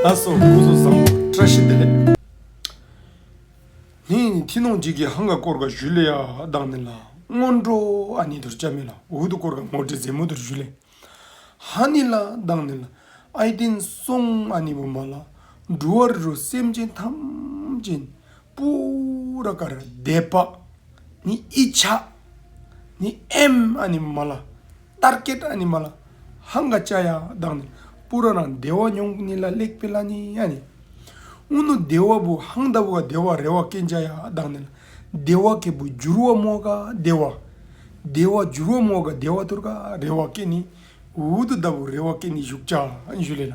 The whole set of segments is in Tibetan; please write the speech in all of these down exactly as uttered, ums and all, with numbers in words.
ལགས་སོ། སྐུ་གཟུགས་བཟང་པོ། བཀྲ་ཤིས་བདེ་ལེགས། ནི་ཐི་ནོང་ཇི་གི་ཧང་ག་སྐོར་ག་ཞུ་ལེ་ཡ་དང་ནི་ལ། སྔོན་འགྲོ་ཨ་ནི་དུར་ཅ་མེ་ལ། འུ་དུ་སྐོར་ག་མོ་ཏི་ཟེ་མོ་དུར་ཞུ་ལེ། ཧ་ནི་ལ་དང་ནི་ལ། ཨའི་ཏེན་སོང་ཨ་ནི་བུ་མ་ལ། འགྲོ་བ་རུ་སེམས་ཅན་ཐམས་ཅད་པུ་ར་ཀ་ར་བདེ་བ། ནི་ཨི་ཆ། ནི་ཨེམ་ཨ་ནི་མ་ལ། ཏར་ཀེད་ཨ་ནི་མ་ལ། ཧང་ག་ཅ་ཡ་དང་ནི་པུ་ར་རང་བདེ་བ་མྱོང་ནི་ལ་ལེགས་པེ་ལ་ནི་ཨ་ནི། འུ་ནུ་བདེ་བ་བུ་ཧང་ད་བུ་ག་བདེ་བ་རེ་བ་ཀེན་ཅ་ཡ་དང་ནི་ལ། བདེ་བ་ཁེ་བུ་འགྱུར་བ་མོ་ག་བདེ་བ། བདེ་བ་འགྱུར་བ་མོ་ག་བདེ་བ་ཐུར་ག་རེ་བ་ཀེན་ནི། འུ་དུ་ད་བུ་རེ་བ་ཀེན་ནི་བཞུགས་ཅ་ཨན་ཞུ་ལེ་ལ།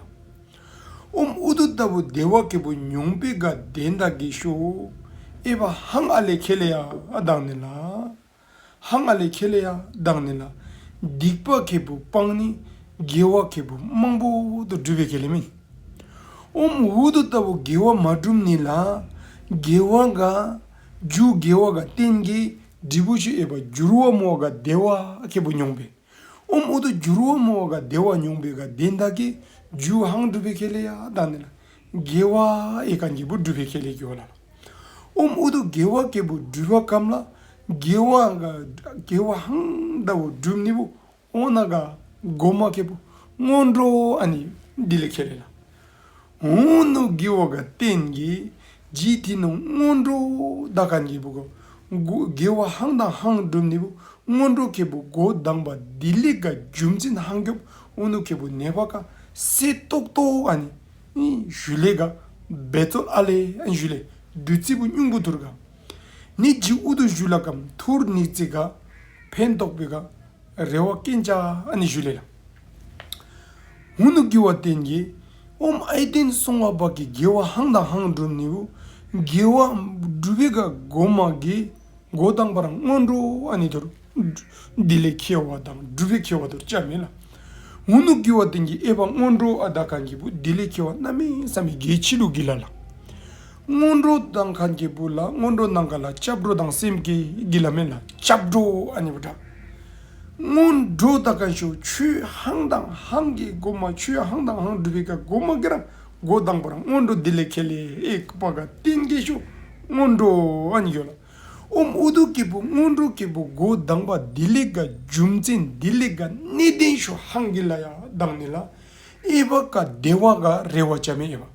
ཨོམ་འུ་དུ་ད་བུ་བདེ་བ་ཁེ་བུ་མྱོང་པེ་ག་དེན་ད་གེ་ཤོ། ཨེ་བ་ཧང་ཨ་ལེ་ཁེ་ལེ་ཡ་ཨ་དང་ནི་ལ། ཧང་ཨ་ལེ་ཁེ་ལེ་ཡ་དང་ནི་ལ། སྡིག་པ་ཁེ་བུ་སྤང་ནི་དགེ་བ་ཁེ་བུ་མང་པོ་དུ་སྒྲུབ་པེ་ཁེ་ལེ་མིན། ཨོམ་འུ་དུ་ད་བུ་དགེ་བ་མ་སྒྲུབ་ནི་ལ། དགེ་བ་ག་རྒྱུ་དགེ་བ་ག་བརྟེན་གི་འབྲས་བུ་ཤུ་ཨེ་བ་འགྱུར་བ་མོ་ག་བདེ་བ་ཁེ་བུ་མྱོང་པེ། ཨོམ་འུ་དུ་འགྱུར་བ་མོ་ག་བདེ་བ་མྱོང་པེ་ག་དེན་ད་གི་རྒྱུ་ཧང་སྒྲུབ་པེ་ཁེ་ལེ་ཡ་དང་ནི་ལ། དགེ་བ་ཨེ་ཀ་གེ་བུ་སྒྲུབ་པེ་ཁེ་ལེ་གི་ཝ་ལ་ལ། ཨོམ་འུ་དུ་དགེ་བ་ཁེ་བུ་སྒྲུབ་པ་ཀམ་ལ། དགེ་བ་ག་དགེ་བ་ཧང་ད་བུ་སྒྲུབ་ནི་བུ་ཨོ་ན་ག་གོ་མ་ཁེ་བུ་སྔོན་འགྲོ་ཨ་ནི་དི་ལེ་ཁེ་ལེ་ལ། འུ་ནུ་དགེ་བ་ག་བརྟེན་གི་ཇི་ཐི་ནོང་སྔོན་འགྲོ་ད་ཀན་གེ་བུ་གོ། དགེ་བ་ཧང་དང་ཧང་སྒྲུབ་ནི་བུ་སྔོན་འགྲོ་ཁེ་བུ་གོ་དང་པ་དི་ལེ་ག་རྒྱུ་མཚན་ཧང་གྱོབ། འུ་ནུ་ཁེ་བུ་ནེ་བ་ཀ་སེ་ཏོག་ཏོ་ཨ་ནི་ཞུ་ལེ་ག་བེ་ཙོལ་ཨ་ལེ་ཨན་ཞུ་ལེ་བདུད་རྩི་བུ་སྙུང་བུ་ཐུར་ག། ནི་ཇི་འུ་དུ་ཞུ་ལ་ཀམ་ཐུར་ནི་རྩི་ག་ཕན་ཐོགས་པེ་ག་རེ་བ་ཀེན་ཅ་ཨ་ནི་ཞུ་ལེ་ལ། འུ་ནུ་གི་ཝ་བརྟེན་གི་ཨོམ་ཨའི་ཏེན་སོང་བ་བ་གི་དགེ་བ་ཧང་དང་ཧང་སྒྲུབ་ནི་བུ་དགེ་བ་སྒྲུབ་པེ་ག་གོ་མ་གི་གོ་དང་པ་རང་སྔོན་འགྲོ་ཨ་ནི་ཐུར་དི་ལེ་ཁེ་བ་དང་སྒྲུབ་པེ་ཁེ་བ་ཐུར་ཅ་མེ་ལ། འུ་ནུ་གི་ཝ་བརྟེན་གི་ཨེ་བ་སྔོན་འགྲོ་ཨ་ད་ཀན་གེ་བུ་དི་ལེ་ཁེ་བ་ན་མེ་ས་མེ་གེ་ཆི་ལུ་གི་ལ་ལ། སྔོན་འགྲོ་དང་ཁན་གྱི་བུ་ལ་སྔོན་འགྲོ་ནང་ག་ལ་སྐྱབས་འགྲོ་དང་སེམས་བསྐྱེད་གི་ལ་མེ་ལ་སྐྱབས་འགྲོ་ཨ་ནི་བུ་དྲ། སྔོན་འགྲོ་ད་ཀན་ཤོ་ཆོས་ཧང་དང་ཧང་གི་གོ་མ་ཆོས་ཧང་དང་ཧང་སྒྲུབ་པེ་ག་གོ་མ་གི་རང་གོ་དང་པ་རང་སྔོན་འགྲོ་དི་ལེ་ཁེ་ལེ་ཨེ་ཀ་པ་ག་བརྟེན་གི་ཤོ་སྔོན་འགྲོ་ཨ་ནི་ཡོ་ལ། ཨོམ་འུ་དུ་གི་བུ་སྔོན་འགྲོ་གི་བུ་གོ་དང་པ་དི་ལེ་ག་རྒྱུ་མཚན་དི་ལེ་ག་གནད་དོན་ཤོ་ཧང་གི་ལ་ཡ་དང་ནི་ལ། ཨེ་བ་ཀ་བདེ་བ་ག་རེ་བ་ཅ་མེ་ཨེ་བ།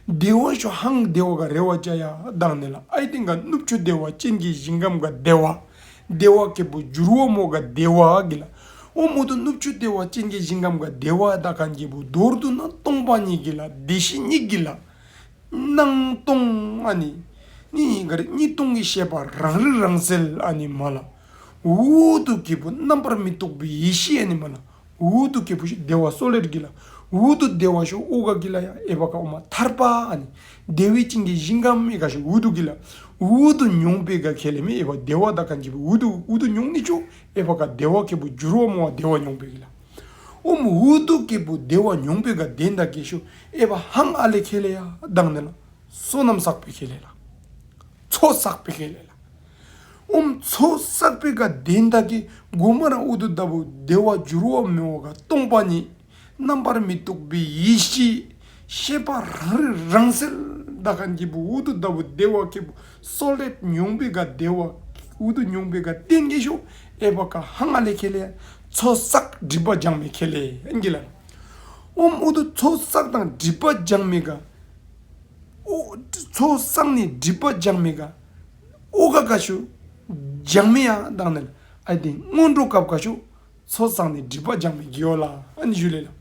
བདེ་བ་ཤོ་ཧང་བདེ་བ་ག་རེ་བ་ཅ་ཡ་དང་ནི་ལ་ཨའི་ཏེན་ག་ནུབ་ཆུ་བདེ་བ་ཅན་གྱི་ཞིང་ཁམས་ག་བདེ་བ། བདེ་བ་ཁེ་བུ་འགྱུར་བ་མོ་ག་བདེ་བ་གི་ལ། ཨོ་མོ་དུ་ནུབ་ཆུ་བདེ་བ་ཅན་གྱི་ཞིང་ཁམས་ག་བདེ་བ་ད་ཀན་གྱི་བུ་མདོར་དུ་ན་སྟོང་པ་ཉིད་གི་ལ་བདེ་གཤེགས་གཉིས་གི་ལ། སྣང་སྟོང་ཨ་ནི། ནི་ག་རེ་གཉིས་སྟོང་གི་ཤེས་པ་རང་རིག་རང་གསལ་ཨ་ནི་མ་ལ། འུ་དུ་གི་བུ་རྣམ་པར་མི་རྟོག་པའི་ཡེ་ཤེས་ཨ་ནི་མ་ལ། འུ་དུ་གི་བུ་ཤི་བདེ་བ་སོལ་ལེར་གི་ལ། འུ་དུ་བདེ་བ་ཤོ་ཨོ་ག་གི་ལ་ཡ་ཨེ་བ་ཀ་ཨོ་མ་ཐར་པ་ཨ་ནི། བདེ་བའི་ཅིང་གི་ཞིང་ཁམས་མི་ག་ཤོ་འུ་དུ་གི་ལ། འུ་དུ་མྱོང་པེ་ག་ཁེ་ལེ་མི་ཨེ་བ་བདེ་བ་ད་ཀན་གྱི་བུ་འུ་དུ་འུ་དུ་མྱོང་ནི་ཆོ་ཨེ་བ་ཀ་བདེ་བ་ཁེ་བུ་འགྱུར་བ་མོ་བ་བདེ་བ་མྱོང་པེ་གི་ལ། ཨོ་མོ་འུ་དུ་གི་བུ་བདེ་བ་མྱོང་པེ་ག་དེན་ད་གེ་ཤོ་ཨེ་བ་ཧང་ཨ་ལེ་ཁེ་ལེ་ཡ་དང་ནི་ལ། བསོད་ནམས་བསགས་པེ་ཁེ་ལེ་ལ། ཚོགས་བསགས་པེ་ཁེ་ལེ་ལ། ཨོམ་ཚོགས་བསགས་པེ་ག་དེན་ད་གི་གོ་མ་རང་འུ་དུ་ད་བུ་བདེ་བ་འགྱུར་བ་མེད་བ་ག་སྟོང་པ་ཉིད། རྣམ་པར་མི་རྟོག་པའི་ཡེ་ཤེས། ཤེས་པ་རང་རིག་རང་གསལ་ད་ཀན་གྱི་བུ་འུ་དུ་ད་བུ་བདེ་བ་ཁེ་བུ་སོལ་ལེར་མྱོང་པེ་ག་བདེ་བ་འུ་དུ་མྱོང་པེ་ག་བརྟེན་གི་ཤོ་ཨེ་བ་ཀ་ཧང་ཨ་ལེ་ཁེ་ལེ་ཡ་ཚོགས་བསགས་སྒྲིབ་པ་སྦྱང་མེ་ཁེ་ལེ་ཨན་གི་ལ། ཨོམ་འུ་དུ་ཚོགས་བསགས་དང་སྒྲིབ་པ་སྦྱང་མེ་ག་ཨོ། ཚོགས་བསགས་ནི་སྒྲིབ་པ་སྦྱང་མེ་ག་ཨོ་ག་ག་ཤོ་སྦྱང་མེ་ཡ་དང་ནི་ཨའི་ཏེན་སྔོན་འགྲོ་སྐབས་ག་ཤོ་ཚོགས་བསགས་ནི་སྒྲིབ་པ་སྦྱང་མེ་གི་ཡོ་ལ་ཨ་ནི་ཞུ་ལེ་ལ།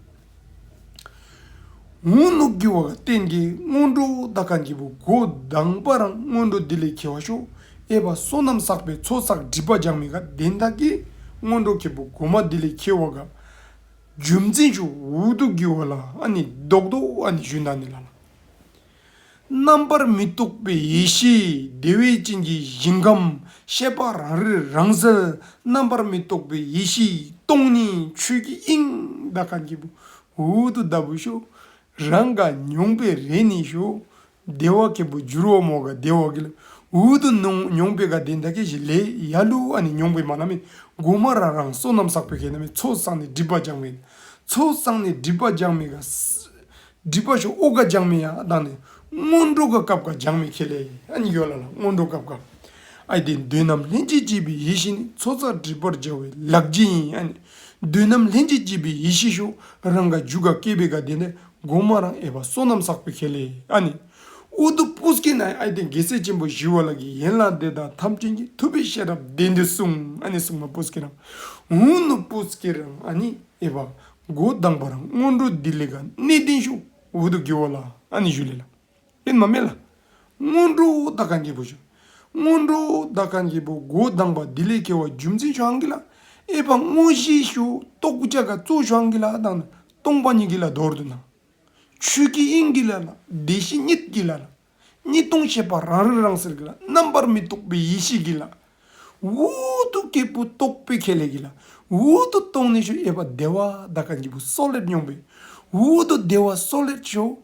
འུ་ནུ་གི་ཝ་ག་བརྟེན་གི་སྔོན་འགྲོ་ད་ཀན་གྱི་བུ་གོ་དང་པ་རང་སྔོན་འགྲོ་དི་ལེ་ཁེ་བ་ཤོ་ཨེ་བ་བསོད་ནམས་བསགས་པེ་ཚོགས་བསགས་སྒྲིབ་པ་སྦྱང་མེ་ག་དེན་ད་གི་སྔོན་འགྲོ་ཁེ་བུ་གོ་མ་དི་ལེ་ཁེ་བ་ག་རྒྱུ་མཚན་ཤོ་འུ་དུ་གི་ཝ་ལ་ཨ་ནི་རྡོག་རྡོག་ཨ་ནི་ཞུ་ན་ནི་ལ་ལ། རྣམ་པར་མི་རྟོག་པའི་ཡེ་ཤེས་བདེ་བའི་ཅན་གྱི་ཞིང་ཁམས་ཤེས་པ་རང་རིག་རང་གསལ་རྣམ་པར་མི་རྟོག་པའི་ཡེ་ཤེས་སྟོང་ཉིད་ཆོས་ཀྱི་དབྱིངས་ད་ཀན་གྱི་བུ་འུ་དུ་ད་བུ་ཤོ་རང་ག་མྱོང་པེ་རེ་ནི་ཤོ་བདེ་བ་ཁེ་བུ་འགྱུར་བ་མོ་ག་བདེ་བ་གི་ལ་འུ་དུ་ནོང་མྱོང་པེ་ག་དེན་ད་གེ་ཞིག་ལེ་ཡ་ལུ་ཨ་ནི་མྱོང་པེ་མ་ན་མེ་གོ་མ་རང་རང་བསོད་ནམས་བསགས་པེ་ཁེ་ན་མེ་ཚོགས་བསགས་ནི་སྒྲིབ་པ་སྦྱང་མེ་ཚོགས་བསགས་ནི་སྒྲིབ་པ་སྦྱང་མེ་ག་སྒྲིབ་པ་ཤོ་ཨོ་ག་སྦྱང་མེ་ཡ་དང་ནི། སྔོན་འགྲོ་ག་སྐབས་ཀ་སྦྱང་མེ་ཁེ་ལེ། ཨ་ནི་ཡོད་ལ་ལ་སྔོན་འགྲོ་སྐབས་ཀ། ཨའི་དེ་འདོད་རྣམས་ལྷན་ཅིག་སྐྱེས་པའི་ཡེ་ཤེས་ནི། ཚོགས་བསགས་སྒྲིབ་པར་སྦྱང་བའི་ལག་རྗེས་ཡིན། ཨ་ནི་འདོད་རྣམས་ལྷན་ཅིག་སྐྱེས་པའི་ཡེ་ཤེས་ཤོ་རང་ག་རྒྱུད་ག་སྐྱེས་པའི་ག་དེ་ནི་གོ་མ་རང་ཨེ་བ་བསོད་ནམས་བསགས་པའི་ཁེ་ལེ། ཨ་ནི་ཨུ་དུ་པུས་ཀི་ན་ཨའི་དེ་རྒྱལ་སྲས་ཆེན་པོ་ཞི་བ་ལྷ་གིས་ཡན་ལག་འདི་དག་ཐམས་ཅད་ཀྱི་ཐུབ་པའི་ཤེས་རབ་ལྡན་དུ་གསུངས། ཨ་ནི་གསུངས་མ་པུས་ཀི་རང་ཨུ་ནུ་པུས་ཀི་རང་ཨ་ནི་ཨེ་བ་འགོ་དང་པ་རང་སྔོན་འགྲོ་འདི་ལས་ཀ་གནད་དོན་ཤོ་ཨུ་དུ་གི་བ་ལ་ཨ་ནི་ཞུ་ལེ་ལ། ཡིན་མ་མེད་ལ། སྔོན་འགྲོ་ད་གན་གྱི་བུ་ཤོ། སྔོན་འགྲོ་ད་གན་གྱི་བུ་འགོ་དང་པ་འདི་ལས་ཁེ་བ་རྒྱུ་མཚན་ཤོ་ཧང་གི་ལ། ཨེ་བ་དངོས་གཞི་ཤོ་རྟོགས་བྱ་ག་གཙོ་ཤོ་ཧང་གི་ལ་དང་ནི་སྟོང་པ་ཉིད་ཀྱི་ལ་མདོར་བསྡུ་ན། ཆོས་ཀྱི་དབྱིངས་ཀྱི་ལ་ལ། བདེ་གཤེགས་ཉིད་ཀྱི་ལ་ལ། གཉིས་སྟོང་བཤད་པ་རང་རིག་རང་གསལ་གྱི་ལ། རྣམ་པར་མི་རྟོག་པའི་ཡེ་ཤེས་ཀྱི་ལ། འུ་དུ་ཀེ་པུ་རྟོགས་པའི་ཁེ་ལེ་གི་ལ། འུ་དུ་རྟོགས་ནི་ཤོ་ཨེ་བ་བདེ་བ་ད་གན་གྱི་བུ་སོ་ལེད་མྱོང་པའི། འུ་དུ་བདེ་བ་སོ་ལེད་ཤོ།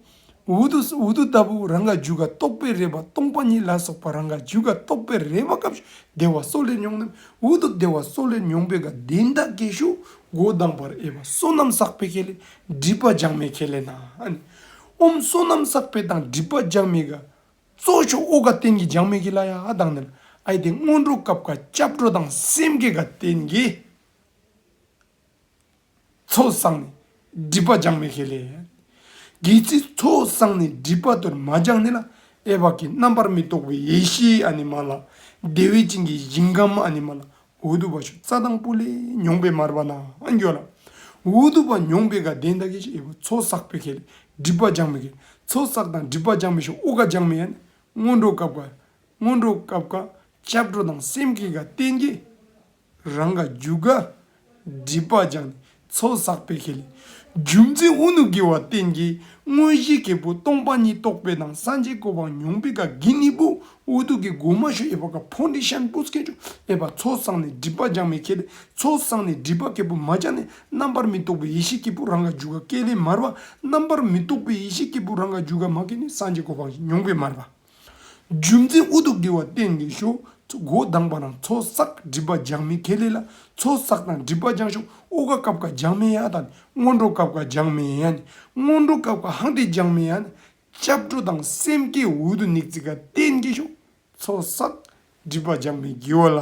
འུ་དུ་འུ་དུ་ད་བུ་རང་ག་རྒྱུད་ག་རྟོགས་པའི་རེ་བ་སྟོང་པ་ཉིད་ལ་སོགས་པ་རང་ག་རྒྱུད་ག་རྟོགས་པའི་རེ་བ་སྐབས་ཤོ་བདེ་བ་སོ་ལེད་མྱོང་ནི། འུ་དུ་བདེ་བ་སོ་ལེད་མྱོང་པའི་ག་དེ་འདྲ་གི་ཤོ་འགོ་དང་པར་ཨེ་བ་བསོད་ནམས་བསགས་པའི་ཁེ་ལེ། སྒྲིབ་པ་སྦྱང་མེ་ཁེ་ལེ་ན་ཨ་ནི། ཨོམ་བསོད་ནམས་བསགས་པའི་དང་སྒྲིབ་པ་སྦྱང་མེ་ག་གཙོ་ཤོ་ཨོ་ག་བརྟེན་གྱི་སྦྱང་མེ་གི་ལ་ཡ་དང་ནི་ལ། ཨའི་དེ་སྔོན་འགྲོ་སྐབས་ཀ་སྐྱབས་འགྲོ་དང་སེམས་བསྐྱེད་ག་བརྟེན་གྱི་ཚོགས་བསགས་ནི་སྒྲིབ་པ་སྦྱང་མེ་ཁེ་ལེ། གལ་སྲིད་ཚོགས་བསགས་ནི་སྒྲིབ་པ་དོར་མ་སྦྱང་ནི་ལ། ཨེ་བ་ཀི་རྣམ་པར་མི་རྟོག་པའི་ཡེ་ཤེས་ཨ་ནི་མ་ལ། བདེ་བའི་ཅན་གྱི་ཞིང་ཁམས་ཨ་ནི་མ་ལ། འུ་དུ་བ་ཤོ་རྩ་དང་པོ་ལས་མྱོང་པའི་མར་བ་ན་ཨ་འགྱོ་ལ། འུ་དུ་བ་མྱོང་པའི་ག་དེ་འདྲ་གི་ཤོ་ཨེ་བ་ཚོགས་བསགས་པའི་ཁེ་ལེ། སྒྲིབ་པ་སྦྱང་མེ་ཁེ་ལེ། ཚོགས་བསགས་དང་སྒྲིབ་པ་སྦྱང་མེ་ཤོ་ཨོ་ག་སྦྱང་མེ་ཡ་ནི། སྔོན་འགྲོ་སྐབས་ཀ་སྔོན་འགྲོ་སྐབས་ཀ་སྐྱབས་འགྲོ་དང་སེམས་བསྐྱེད་ག་བརྟེན་གྱི། རང་ག་རྒྱུད་ག་སྒྲིབ་པ་སྦྱང་ནི་ཚོགས་བསགས་པའི་ཁེ་ལེ། རྒྱུ་མཚན་ཨུ་ནུ་གི་བ་བརྟེན་གྱི་དངོས་གཞི་ཁེ་པུ་སྟོང་པ་ཉིད་རྟོགས་པའི་དང་སངས་རྒྱས་གོ་འཕང་མྱོང་པའི་ག་གི་ནི་བུ་ཨུ་དུ་གི་གོ་མ་ཤོ་ཨེ་བ་ག་ཕོན་ཌེ་ཤན་པུས་ཀི་ཤོ་ཨེ་བ་ཚོགས་བསགས་ནི་སྒྲིབ་པ་སྦྱང་མེ་ཁེ་ལེ། ཚོགས་བསགས་ནི་སྒྲིབ་པ་ཁེ་པུ་མ་སྦྱང་ནི་རྣམ་པར་མི་རྟོག་པའི་ཡེ་ཤེས་ཁེ་པུ་རང་ག་རྒྱུད་ག་སྐྱེ་ལེ་མར་བ། རྣམ་པར་མི་རྟོག་པའི་ཡེ་ཤེས་ཁེ་པུ་རང་ག་རྒྱུད་ག་མ་སྐྱེ་ནི་སངས་རྒྱས་གོ་འཕང་མྱོང་པའི་མར་བ། རྒྱུ་མཚན་ཨུ་དུ་གི་བ་བརྟེན་གྱི་ཤོ། འགོ་དང་པ་རང་ཚོགས་བསགས་སྒྲིབ་པ་སྦྱང་མེ་ཁེ་ལེ་ལ། ཚོགས་བསགས་དང་སྒྲིབ་པ་སྦྱང་ཤོ་ཨོ་ག་སྐབས་ཀ་སྦྱང་མེ་ཡ་དང་སྔོན་འགྲོ་སྐབས་ཀ་སྦྱང་མེ་ཡ་ནི། སྔོན་འགྲོ་སྐབས་ཀ་ཧང་དེ་སྦྱང་མེ་ཡ་ནི། སྐྱབས་འགྲོ་དང་སེམས་བསྐྱེད་འུ་དུ་ནིག་ཙི་ག་བརྟེན་གྱི་ཤོ། ཚོགས་བསགས་སྒྲིབ་པ་སྦྱང་མེ་གི་བ་ལ།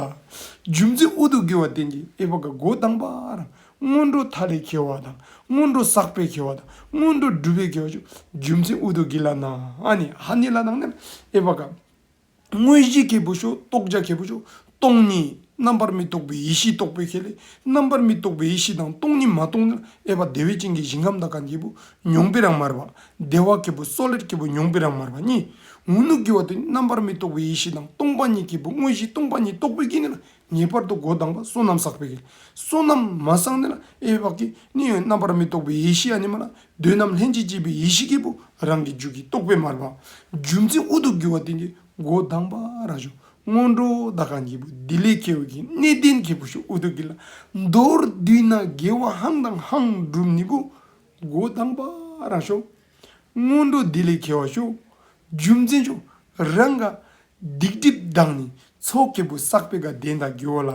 རྒྱུ་མཚན་ཨུ་དུ་གི་བ་བརྟེན་གྱི་ཨེ་བ་ག་འགོ་དང་པ་རང་སྔོན་འགྲོ་མཐའ་ལས་ཁེ་བ་དང་སྔོན་འགྲོ་བསགས་པའི་ཁེ་བ་དང་སྔོན་འགྲོ་སྒྲུབ་པའི་ཁེ་བ་ཤོ་རྒྱུ་མཚན་ཨུ་དུ་གི་ལ་ན་ཨ་ནི་ཧ་ནི་ལ་དང་ནི་ཨེ་བ་ག་དངོས་གཞི་ཁེ་པུ་ཤོ་རྟོགས་བྱ་ཁེ་པུ་ཤོ་སྟོང་ཉིད་རྣམ་པར་མི་རྟོག་པའི་ཡེ་ཤེས་རྟོགས་པའི་ཁེ་ལེ། རྣམ་པར་མི་རྟོག་པའི་ཡེ་ཤེས་དང་སྟོང་ཉིད་མ་རྟོགས་ན་ཨེ་བ་བདེ་བའི་ཅན་གྱི་ཞིང་ཁམས་དག་ག་ཁེ་པུ་མྱོང་པའི་རང་མར་བ། བདེ་བ་ཁེ་པུ་སོ་ལེད་ཁེ་པུ་མྱོང་པའི་རང་མར་བ་གཉིས། འུ་ནུ་གི་བ་དེ་རྣམ་པར་མི་རྟོག་པའི་ཡེ་ཤེས་དང་སྟོང་པ་ཉིད་ཁེ་པུ་དངོས་གཞི་སྟོང་པ་ཉིད་རྟོགས་པའི་གི་ནི་ལ། ངེས་པར་དུ་འགོ་དང་པ་བསོད་ནམས་བསགས་པའི་གི། བསོད་ནམས་མ་བསགས་ནི་ལ་ཨེ་བ་ཀི་ནི་ཡོད་རྣམ་པར་མི་རྟོག་པའི་ཡེ་ཤེས་ཨ་ནི་མ་ལ། འདོད་རྣམས་ལྷན་ཅིག་སྐྱེས་པའི་ཡེ་ཤེས་ཁེ་པུ་རང་གི་རྒྱུད་ཀྱི་རྟོགས་པའི་མར་བ། རྒྱུ་མཚན་ཨུ་དུ་གི་བ་དེ་གི་འགོ་དང་པ་རང་ཤོ་སྔོན་འགྲོ་དག་ག་ཁེ་པུ་འདི་ལས་ཁེ་བ་གི་གནད་དོན་ཁེ་པུ་ཤོ་ཨུ་དུ་གི་ལ། མདོར་བསྡུས་ན་དགེ་བ་ཧང་དང་ཧང་སྒྲུབ་ནི་བུ་འགོ་དང་པ་རང་ཤོ་སྔོན་འགྲོ་འདི་ལས་ཁེ་བ་ཤོ་རྒྱུ་མཚན་ཤོ་རང་ག་སྡིག་སྒྲིབ་དང་ནི་ཚོགས་ཁེ་པུ་བསགས་པའི་ག་དེ་འདྲ་གི་བ་ལ།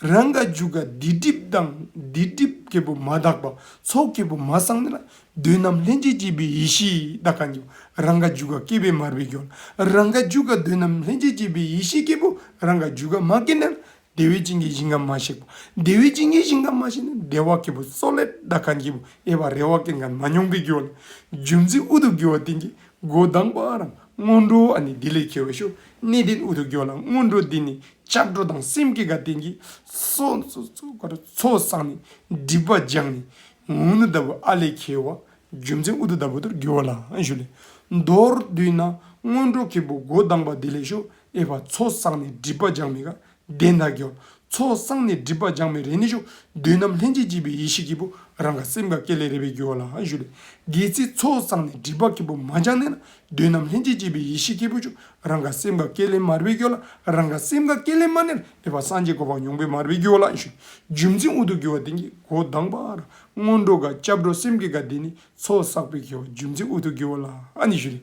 རང་ག་རྒྱུད་ག་སྡིག་སྒྲིབ་དང་སྡིག་སྒྲིབ་ཁེ་པུ་མ་དག་པ་ཚོགས་ཁེ་པུ་མ་བསགས་ནི་ལ། འདོད་རྣམས་ལྷན་ཅིག་སྐྱེས་པའི་ཡེ་ཤེས་དག་ག་གི་རང་ག་རྒྱུད་ག་སྐྱེས་པའི་མར་བའི་གི་བ་ལ། རང་ག་རྒྱུད་ག་འདོད་རྣམས་ལྷན་ཅིག་སྐྱེས་པའི་ཡེ་ཤེས་ཁེ་པུ་རང་ག་རྒྱུད་ག་མ་སྐྱེ་ནི་ལ། བདེ་བའི་ཅན་གྱི་ཞིང་ཁམས་མ་ཤེས་པ། བདེ་བའི་ཅན་གྱི་ཞིང་ཁམས་མ་ཤེས་ནི་བདེ་བ་ཁེ་པུ་སོ་ལེད་དག་ག་གི་བུ་ཨེ་བ་རེ་བ་ཀེན་ག་མ་མྱོང་པའི་གི་བ་ལ། རྒྱུ་མཚན་ཨུ་དུ་གི་བ་དེ་གི་འགོ་དང་པ་རང་སྔོན་འགྲོ་ཨ་ནི་འདི་ལས་ཁེ་བ་ཤོ་གནད་དོན་ཨུ་དུ་གི་བ་ལ། སྔོན་འགྲོ་འདི་ནི་སྐྱབས་འགྲོ་དང་སེམས་བསྐྱེད་ག་བརྟེན་གྱི་སོ་སོ་སོ་ག་ར་ཚོགས་བསགས་ནི་སྒྲིབ་པ་སྦྱང་ནི་འུ་ནུ་ལྟ་བུ་ཨ་ལས་ཁེ་བ་རྒྱུ་མཚན་ཨུ་དུ་ལྟ་བུ་དུར་གི་བ་ལ་ཨ་ཞུ་ལེ། མདོར་བསྡུས་ན་སྔོན་འགྲོ་ཁེ་པུ་འགོ་དང་པ་འདི་ལས་ཤོ་ཨེ་བ་ཚོགས་བསགས་ནི་སྒྲིབ་པ་སྦྱང་མི་ག་དེ་འདྲ་གི་བ་ལ། ཚོགས་བསགས་ནས་སྒྲིབ་པ་སྦྱང་མི་རེ་ནི་ཤོ་འདོད་རྣམས་ལྷན་ཅིག་སྐྱེས་པའི་ཡེ་ཤེས་ཁེ་པུ་རང་ག་སེམས་ག་སྐྱེ་ལེ་རེ་བའི་གི་བ་ལ་ཨ་ཞུ་ལེ། གལ་སྲིད་ཚོགས་བསགས་ནས་སྒྲིབ་པ་ཁེ་པུ་མ་སྦྱང་ནས་ན་འདོད་རྣམས་ལྷན་ཅིག་སྐྱེས་པའི་ཡེ་ཤེས་ཁེ་པུ་ཤོ་རང་ག་སེམས་ག་སྐྱེ་ལེ་མར་བའི་གི་བ་ལ། རང་ག་སེམས་ག་སྐྱེ་ལེ་མ་ནས་ཨེ་བ་སངས་རྒྱས་གོ་འཕང་མྱོང་པའི་མར་བའི་གི་བ་ལ་ཨ་ཞུ། རྒྱུ་མཚན་ཨུ་ཐུག་གི་བ་དེ་གི་འགོ་དང་པ་ར་སྔོན་འགྲོ་ག་སྐྱབས་འགྲོ་སེམས་བསྐྱེད་ག་དེ་ནི་ཚོགས་བསགས་པའི་གི་བ་རྒྱུ་མཚན་ཨུ་ཐུག་གི་བ་ལ་ཨ་ནི་ཞུ་རེ།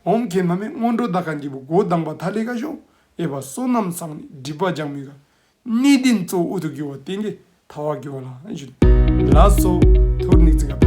ཨོམ་ཁེ་མ་མེ་སྔོན་འགྲོ་དག་ག་གི་བུ་འགོ་དང་པ་ཐ་ལེ་ག་ཤོ་ཨེ་བ་བསོད་ནམས་བསགས་ནས་སྒྲིབ་པ་སྦྱང་མི་ག་གནད་དོན་གཙོ་བོ་ཨུ་ཐུག་གི་བ་དེ་གི་ཐ་བ་གི་བ་ལ་ཨ་ནི་ཞུ་རེ། ལགས་སོ། ཐོར་ནིག་ཙི་ག